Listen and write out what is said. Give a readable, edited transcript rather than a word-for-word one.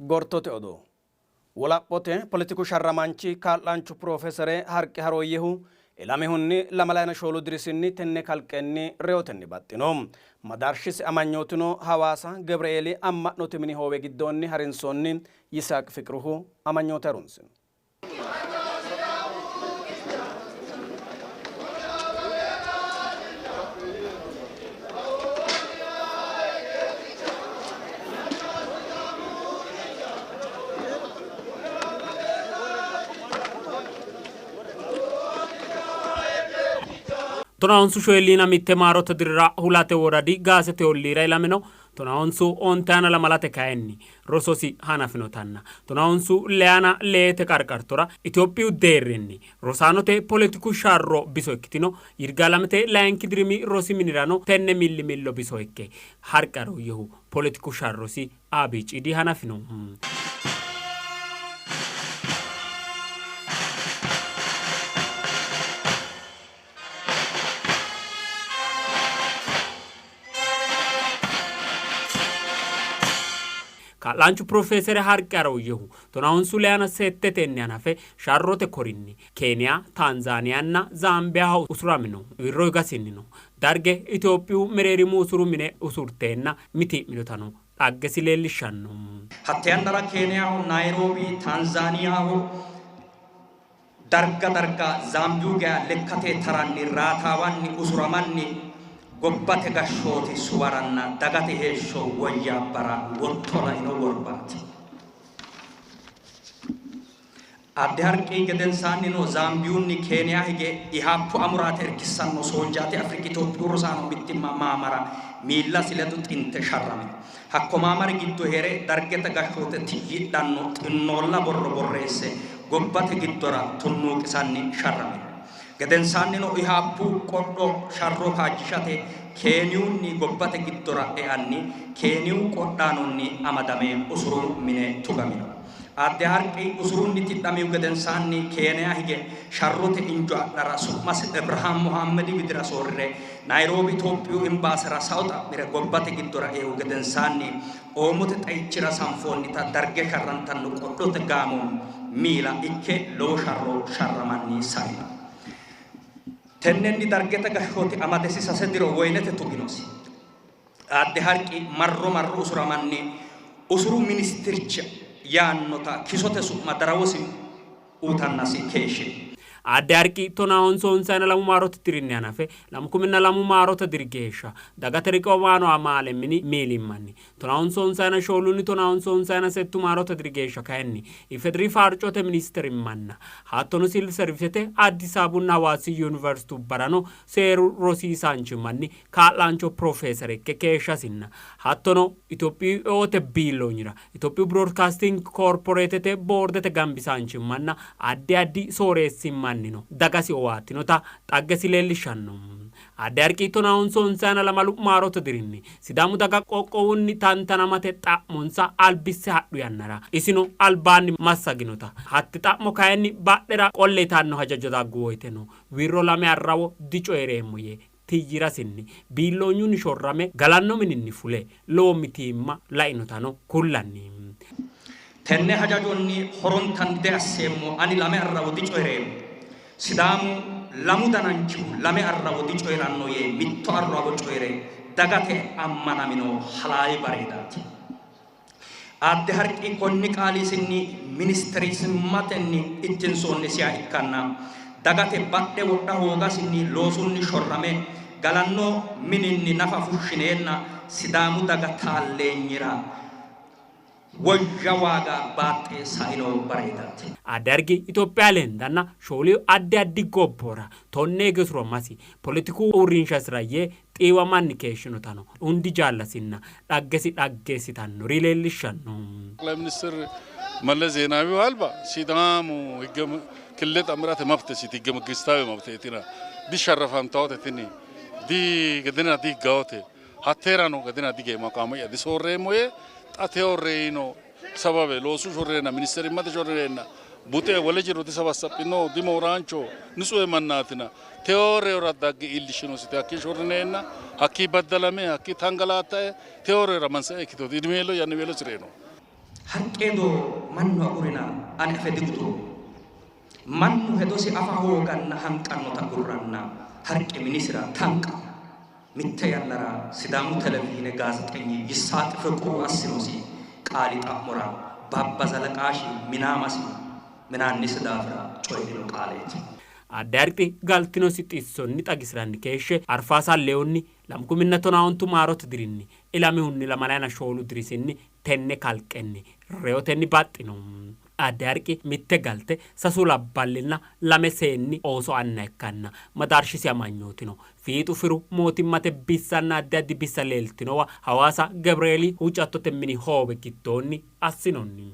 Gortote odoo. Wolaphote poletiku sharramaanchi kaa'laanchu Piroofesere Harqe Harooyyehu ilamihunni 24 dirisinni tenne kalqenni reyotenni baxxino. Madaarshisi amanyootino Hawaasa Gebreeeli amma'note mini hoowe giddoonni harinsoonni. Yisaaq Fiqruhu amanyoote harunsino. Tonaonsu shoyilliina mitte maarote dirira Hulate woradi Gaasete olliira ilamino. Tonaonsu ontaana lamalate kayinni rososi hanafinotanna tonaonsu leyana leete qarqartora Itophiyu deerrinni rosaanote poletiku sharro biso ikkitino Yirgaalamete layinki dirimi rosi minirano tenne millimillo biso ikke Harqe Harooyyehu poletiku sharrosi ABCD hanafino. Kaa'laanchu Pirofeesere Harqe Harooyyehu tonaonsu leyana settetenni hanafe sharrote korinni Keeniya, Taanzaaniyanna Zaambiyaho usuramino. Wirro higasinnino Darge Itophiyu mereerimu usuru mine usurteenna mitii'minotano dhaggesi leellishshanno. Hatte yannara Keeniyaho Nayroobi, Taanzaaniyaho darga darga Zaambiyu geya lekkate taranni raataawanni usuramanni gobbate gashshooti suwaranna dagate heeshsho woyyaabbara wotto laino worbaati. Adde Harqi gedensaannino Zaambiyunni Keeniya hige Ihaappu amuraate irkissanno Soojjaati Afriki Itophiyu Rosaano Mittimma Maamara miillasi ledo xinte sharramino. Hakko maamari giddo hee're Dargete gashshoote tiyyidhanno xinnoolla borro borreesse gobbate giddora tunnuuqisanni sharramino. Gedensaannino Ihaappu qodho sharro kaajjishate Keeniyunni gobbate giddora eanni Keeniyu qodhaanonni amadame usuru mine tugamino. Aadde Harqi usurunni tidhamihu gedensaanni Keeniya hige sharrote injo adhara su'masi Ibrahaam Mohammedi widira soorri're Nayroobi Itophiyu Imbaasera sao xa'mi're gobbate giddora eihu gedensaanni Oomote xeichira sanfoonnita Darge sharrantanno qodhote gaamo miila ikke lowo sharro sharramanni saino. Tennenni Dargete gashshooti amadesi sase diro woyinete tuginosi. Aadde Harqi marro marro usuramanni usuru ministircha yaannota kisote su'ma darawosi uytannasi keeshshino. Aadde Harqi tonaa honsayina lamu maarote dirinni hanafe lamu kuminna lamu maarote diri geeshsha dagate riqiwamaano amaale mini miilimmanni tonaa honsayina shoolunni 958 maarote diri geeshsha kayinni IFEDIRI farcote ministerimmanna hattono sivil servisete Addis Ababunna Hawaasi yuniversitubbarano seeru rosiisaanchimmanni kaa'laancho piroofeesere ikke keeshshasinna hattono Itophiyu eote biilloonyira Itophiyu Broadcasting Korporeetete boordete gambisaanchimmanna addi addi sooreessimmannino dagasi owaattinota xaggesi leellishshanno. Aadde Harqi 952 maarote dirinni Sidaamu daga qoqqowunni tantanamate xa'monsa albisse hadhu yannara isino albaanni massaginota hatti xa'mo kayinni badhera qolle yitanno hajajo daggu woyteno wirro lame arrawo dicoyi'reemmo yee tiyyirasinni biilloonyunni shorrame galanno mininni fule lowo mitiimma lainotano kullanni. Tenne hajajonni horontanni diasseemmo, ani lame arrawo dicoyi'reemmo. Sidaamu lamu dananchihu lame arrawo dicoyi'ranno yee mitto arrawo coyi're dagate ammanamino halaali bareedaati. Aadde Harqi konni qaalisinni ministerimmatenni ittinsoonnisiha ikkanna dagate badhe wodha hoogasinni loosunni shorrame galanno mininni nafa fushshineenna Sidaamu daga taalleenyira woyya waaga baaxxe saino bareedaati. Aadde Harqi Itophiya lendanna shooli addi addi gobbora tonne hige usuramasi poletiku uurrinshasira yee xiiwamanni keeshshinotano hundi jaallasinna dhaggesi dhaggeessitannori leellishshanno. ጠቅላይ ሚኒስትር መለስ ዜናዊው አልባ ሲዳሙ ክልል xammirate mabtesiiti ህገ መንግስታዊ mabteetina disharrafantawate tini di gedena diggawate hatteerano gedena digeemo qaama'ya disoorreemmo yee xa teo reyino sababe loosu shorreenna ministerimmate shorreenna buxe wole jiro disabassaphino dimooraancho nitsuhe mannaatina teo reyora dagge iillishshinosite hakkii shorrineenna hakkii baddalame hakkii tangalaattae teo reyora mansae ikkitooti idimeelo yanniweelo sireyino. Harqeedo mannu agurina ani afe digudoommo. Mannu hedosi afa hooganna hanqannota agurranna Harqe minisira tanqa. Mitte yannara Sidaamu Televizhiine gaazexenyi Yisaaq Fiqru assinosi qaali xa'mora Baabba Zalaqaashi minaamasi minaannise daafira coyidhino qaaleeti. Aadde Harqi galtinosi xissonni xagisi'ranni keeshshe Arfaasa lewunni lamu kuminna tonaa ontu maarote dirinni ilamihunni lamalayina shoolu dirisinni tenne kalqenni reyotenni baxxino. Aadde Harqi mitte galte sasu labballinna lame seenni ooso anna ikkanna madaarshisi amanyootino fiixu firu mootimmate bissanna addi addi bissa leeltinowa Hawaasa Gebreeli huuccattote mini hoowe giddoonni assinoonni.